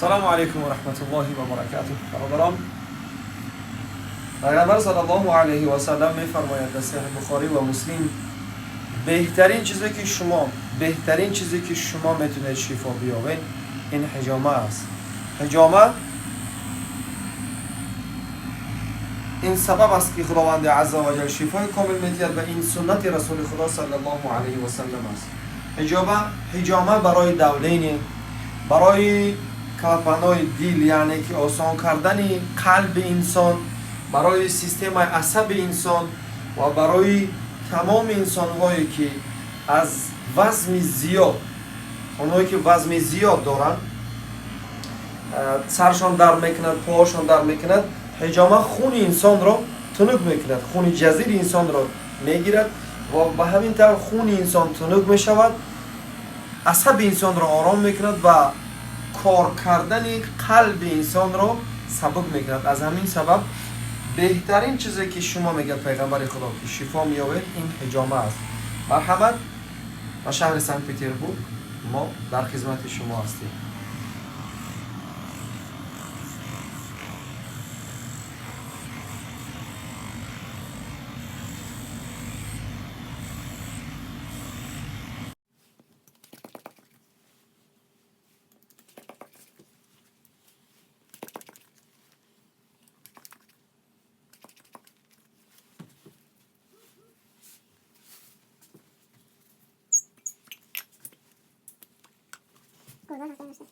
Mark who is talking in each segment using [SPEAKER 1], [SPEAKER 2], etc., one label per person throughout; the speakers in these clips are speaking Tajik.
[SPEAKER 1] Салому алайкум ва раҳматуллоҳи ва баракатуҳ. Бародарон, Пайғамбар саллаллоҳу алайҳи ва саллам мефармояд дар Саҳеҳи Бухорӣ ва Муслим: беҳтарин чизе ки шумо метавонед шифо биёбед, ин ҳиҷома аст. Ҳиҷома ин сабаб аст, ки Худованди азза ва ҷал шифои комил медиҳад ва ин суннати Расули Худо саллаллоҳу алайҳи васаллам аст. Ҳиҷома барои давление, барои клапанои дил, яъне ки осон кардани қалби инсон, барои системаи асаби инсон ва барои тамоми инсонҳое, ки аз вазми зиёд, онҳое ки вазми зиёд доранд, саршон дард мекунад, поҳошон дард мекунад. Ҳиҷома хуни инсонро тунук мекунад, хуни ҷазири инсонро мегирад ва ба ҳамин тавр хуни инсон тунук мешавад, асаби инсонро ором мекунад ва кор кардани қалби инсонро сабук мекунад. Аз ҳамин сабаб беҳтарин чизе, ки шумо, мегӯяд Пайғамбари Худо, ки шифо меёбед, ин ҳиҷома аст. Марҳамат ба шаҳри Санкт Петербург, мо дар хизмати шумо ҳастем.
[SPEAKER 2] قربان حسین باشه.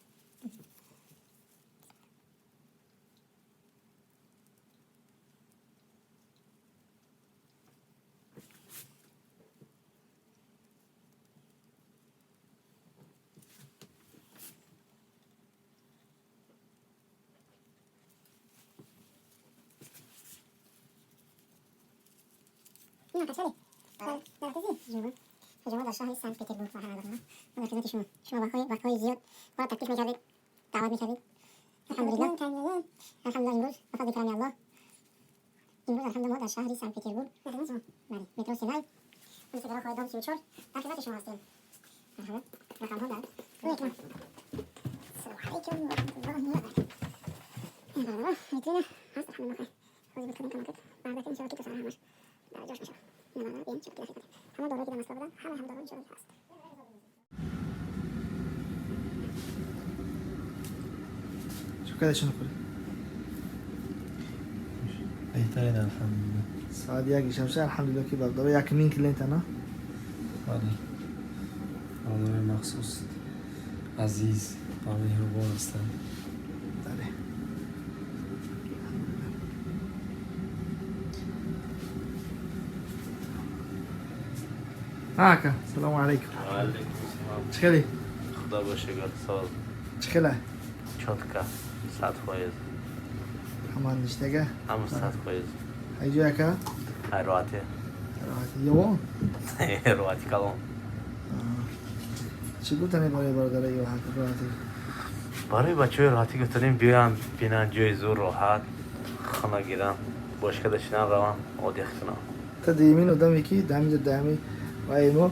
[SPEAKER 2] این آتش در حجامه در شهر سنت پتربورگ و ما در خدمت شما. شما وقتهای زیاد ما را تکلیف میکردید، دعوت میکردید. الحمدلله، الحمدلله، امروز به فضل کرم الله، امروز الحمدلله ما در شهر سنت پتربورگ در خدمت شما، بله، مترو سینای، اون دام 34، در خدمت شما هستیم. مرحبا، رقم ها در روی اکران. السلام علیکم و رحمت الله و برکاته. این برادران ویترین هست. الحمدلله، خیر روزی بود کدیم کماکت بعد که انشاءالله که تو سر همش در جاش میشه. نه برادر، بیاین که در خدمت همه داروهایی که در مسئله بودن، همه داروها انشاءالله که هست.
[SPEAKER 3] چه کنی؟
[SPEAKER 1] بهترین، الحمدلله.
[SPEAKER 3] ساعت 1 شمشه. الحمدلله که برادر یکمین клиент نه.
[SPEAKER 1] بله، برادر مخصوص عزیز و مهربان هستند.
[SPEAKER 3] بله. آکا، سلام علیکم.
[SPEAKER 4] علیکم السلام.
[SPEAKER 3] چخیلی؟
[SPEAKER 4] خدا باشه ساز.
[SPEAKER 3] چخیله؟
[SPEAKER 4] Чётко, 100%.
[SPEAKER 3] همان نشتگه.
[SPEAKER 4] هم 100%.
[SPEAKER 3] ایجا یکا؟
[SPEAKER 4] های راحته.
[SPEAKER 3] راحت یوان.
[SPEAKER 4] راحتی کلام.
[SPEAKER 3] چی گفتنی برای برادرای راحت راحتی؟
[SPEAKER 4] برای بچه های راحتی گفتنیم بیان بینن، جای زور راحت خانه گیرن، باشگاه داشتن روان عادی کنن.
[SPEAKER 3] تا دیمین آدمی که دمی دمی و ایمو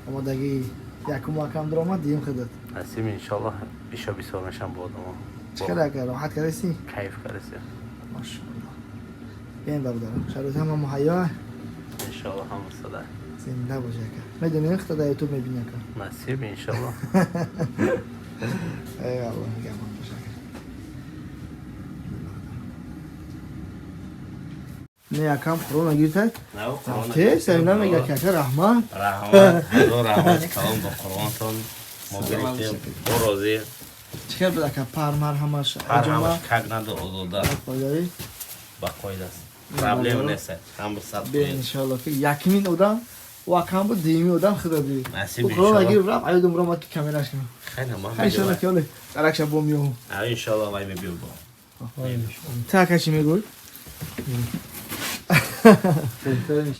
[SPEAKER 3] آمادگی یکم کم در آمد دیم خدت.
[SPEAKER 4] نسیم، انشالله ایشا بسیار میشم با آدم.
[SPEAKER 3] چخیل اکا، راحت کردی؟
[SPEAKER 4] کیف کردی.
[SPEAKER 3] ماشاءالله. بیاین برادران، شرایط هم مهیا.
[SPEAKER 4] انشالله هم صدا.
[SPEAKER 3] زنده باشه اکا. میدونی خدا در یوتیوب میبینی اکا.
[SPEAKER 4] نصیب، انشالله.
[SPEAKER 3] ای الله میگم باشه اکا. نه یکم قرآن گیرته.
[SPEAKER 4] نه.
[SPEAKER 3] رفته سر نمیگه که اکا رحمت.
[SPEAKER 4] رحمت، هزار رحمت کلام با قرآنتون ما گرفتیم، با راضی.
[SPEAKER 3] چخیل بود اکا؟ پرمر همش؟
[SPEAKER 4] هر همش کگ نده، ازوده.
[SPEAKER 3] پایداری.
[SPEAKER 4] با قاعده است، проблем نیست، هم صد.
[SPEAKER 3] به انشالله که یکمین آدم و کم بود، دیمی آدم خدا دی.
[SPEAKER 4] نصیب.
[SPEAKER 3] و قرآن
[SPEAKER 4] انشالله.
[SPEAKER 3] اگه رفت عیدم رو که کاملاش کنم.
[SPEAKER 4] خیلی ما
[SPEAKER 3] خیلی انشالله که حالا درک شب بوم میام.
[SPEAKER 4] انشالله وای میبیو با.
[SPEAKER 3] تا کشی میگوی.
[SPEAKER 1] بهترین.